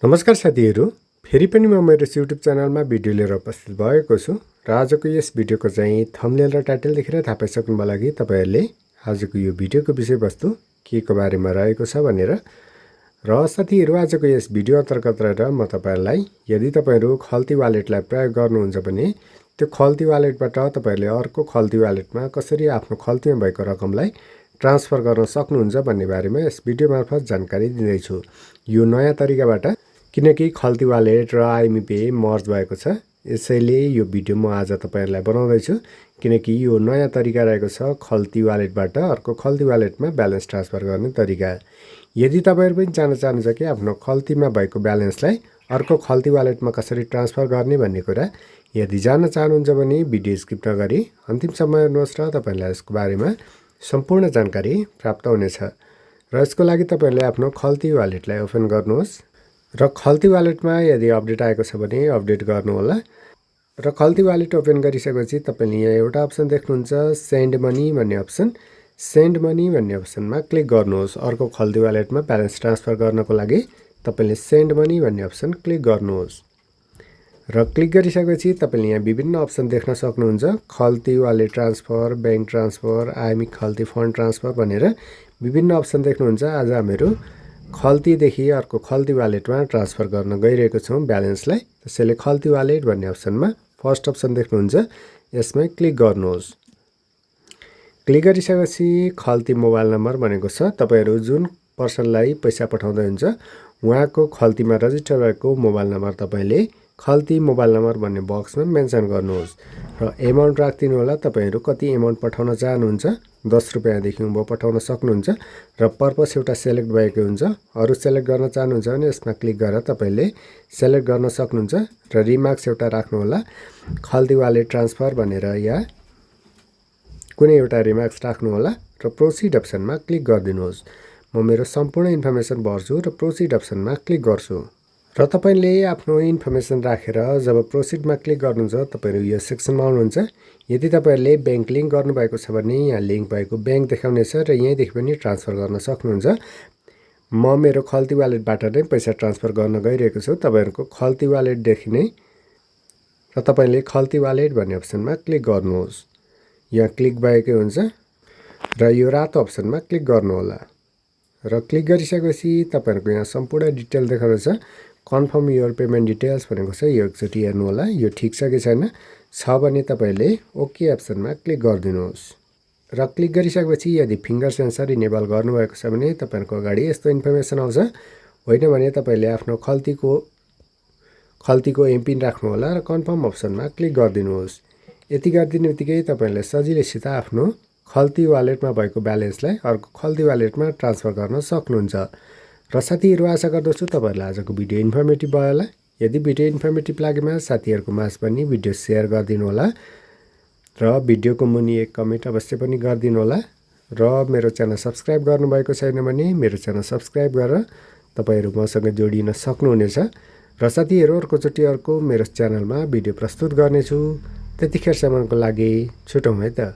नमस्कार साथीहरू, फेरि पनि म मेरो युट्युब च्यानलमा भिडियो लिएर उपस्थित भएको छु र आजको यस भिडियोको चाहिँ थम्बनेल र टाइटल देखेर थाहा पाइसक्नुभयो लागि तपाईँहरूले आजको यो भिडियोको विषयवस्तु के को बारेमा रहेको छ भनेर। र साथीहरू, आजको यस भिडियो अन्तर्गत रहेर म तपाईँहरूलाई यदि तपाईँहरू खल्ती वालेटलाई प्रयोग गर्नुहुन्छ भने त्यो खल्ती वालेटबाट तपाईँहरूले अर्को खल्ती वालेटमा कसरी आफ्नो खल्तीमा भएको रकमलाई ट्रान्सफर गर्न सक्नुहुन्छ भन्ने बारेमा यस भिडियो मार्फत जानकारी दिँदैछु। यो नयाँ तरिकाबाट, किनकि खल्ती वालेट र आइएमई पे मर्ज भएको छ, यसैले यो भिडियो म आज तपाईँहरूलाई बनाउँदैछु। किनकि यो नयाँ तरिका रहेको छ खल्ती वालेटबाट अर्को खल्ती वालेटमा ब्यालेन्स ट्रान्सफर गर्ने तरिका। यदि तपाईँहरू पनि जान्न चाहनुहुन्छ कि आफ्नो खल्तीमा भएको ब्यालेन्सलाई अर्को खल्ती वालेटमा कसरी ट्रान्सफर गर्ने भन्ने कुरा, यदि जान्न चाहनुहुन्छ भने भिडियो स्किप नगरी अन्तिमसम्म हेर्नुहोस् र तपाईँलाई यसको बारेमा सम्पूर्ण जानकारी प्राप्त हुनेछ। र यसको लागि तपाईँहरूले आफ्नो खल्ती वालेटलाई ओपन गर्नुहोस् र खल्ती वालेटमा यदि अपडेट आएको छ भने अपडेट गर्नुहोला। र खल्ती वालेट ओपन गरिसकेपछि तपाईँले यहाँ एउटा अप्सन देख्नुहुन्छ, सेन्ड मनी भन्ने अप्सन। सेन्ड मनी भन्ने अप्सनमा क्लिक गर्नुहोस्। अर्को खल्ती वालेटमा ब्यालेन्स ट्रान्सफर गर्नको लागि तपाईँले सेन्ड मनी भन्ने अप्सन क्लिक गर्नुहोस्। र क्लिक गरिसकेपछि तपाईँले यहाँ विभिन्न अप्सन देख्न सक्नुहुन्छ, Khalti wallet transfer, bank transfer, IME Khalti fund transfer भनेर विभिन्न अप्सन देख्नुहुन्छ। आज हामीहरू खल्तीदेखि अर्को खल्ती वालेटमा ट्रान्सफर गर्न गइरहेको छौँ ब्यालेन्सलाई। त्यसैले खल्ती वालेट भन्ने अप्सनमा फर्स्ट अप्सन देख्नुहुन्छ, यसमै क्लिक गर्नुहोस्। क्लिक गरिसकेपछि खल्ती मोबाइल नम्बर भनेको छ, तपाईँहरू जुन पर्सनलाई पैसा पठाउँदै हुन्छ उहाँको खल्तीमा रजिस्टर भएको मोबाइल नम्बर तपाईँले खल्ती मोबाइल नम्बर भन्ने बक्समा मेन्सन गर्नुहोस्। र एमाउन्ट राखिदिनु होला, तपाईँहरू कति एमाउन्ट पठाउन चाहनुहुन्छ। 10 रुपियाँदेखि उँभो पठाउन सक्नुहुन्छ र पर्पस एउटा सेलेक्ट भएको हुन्छ। अरू सेलेक्ट गर्न चाहनुहुन्छ भने यसमा क्लिक गरेर तपाईँले सेलेक्ट गर्न सक्नुहुन्छ। र रिमार्क्स एउटा राख्नुहोला, खल्ती वालेट ट्रान्सफर भनेर या कुनै एउटा रिमार्क्स राख्नुहोला र प्रोसिड अप्सनमा क्लिक गरिदिनुहोस्। म मेरो सम्पूर्ण इन्फर्मेसन भर्छु र प्रोसिड अप्सनमा क्लिक गर्छु। र तपाईँले आफ्नो इन्फर्मेसन राखेर जब प्रोसिडमा क्लिक गर्नुहुन्छ तपाईँहरू यो सेक्सनमा आउनुहुन्छ। यदि तपाईँहरूले ब्याङ्क लिङ्क गर्नुभएको छ भने यहाँ लिङ्क भएको ब्याङ्क देखाउनेछ र यहीँदेखि पनि ट्रान्सफर गर्न सक्नुहुन्छ। म मेरो खल्ती वालेटबाट नै पैसा ट्रान्सफर गर्न गइरहेको छु, तपाईँहरूको खल्ती वालेटदेखि नै। र तपाईँले खल्ती वालेट भन्ने अप्सनमा क्लिक गर्नुहोस्। यहाँ क्लिक भएकै हुन्छ र यो रातो अप्सनमा क्लिक गर्नुहोला। र क्लिक गरिसकेपछि तपाईँहरूको यहाँ सम्पूर्ण डिटेल देखाउनेछ। कन्फर्म योर पेमेन्ट डिटेल्स भनेको छ, यो एकचोटि हेर्नुहोला यो ठिक छ कि छैन। छ भने तपाईँले ओके अप्सनमा क्लिक गरिदिनुहोस्। र क्लिक गरिसकेपछि यदि फिङ्गर सेन्सर इनेबल गर्नुभएको छ भने तपाईँहरूको अगाडि यस्तो इन्फर्मेसन आउँछ। होइन भने तपाईँले आफ्नो खल्तीको एमपिन राख्नुहोला र कन्फर्म अप्सनमा क्लिक गरिदिनुहोस्। यति गरिदिने बित्तिकै तपाईँले सजिलैसित आफ्नो खल्ती वालेटमा भएको ब्यालेन्सलाई अर्को खल्ती वालेटमा ट्रान्सफर गर्न सक्नुहुन्छ। र साथीहरू, आशा गर्दछु तपाईँहरूलाई आजको भिडियो इन्फर्मेटिभ भयो होला। यदि भिडियो इन्फर्मेटिभ लागेमा साथीहरूको माझ पनि भिडियो सेयर गरिदिनु होला र भिडियोको मुनि एक कमेन्ट अवश्य पनि गरिदिनु होला। र मेरो च्यानल सब्सक्राइब गर्नुभएको छैन भने मेरो च्यानल सब्सक्राइब गरेर तपाईँहरू मसँग जोडिन सक्नुहुनेछ। र साथीहरू, अर्कोचोटि अर्को मेरो च्यानलमा भिडियो प्रस्तुत गर्नेछु। त्यतिखेरसम्मको लागि छुटौँ है त।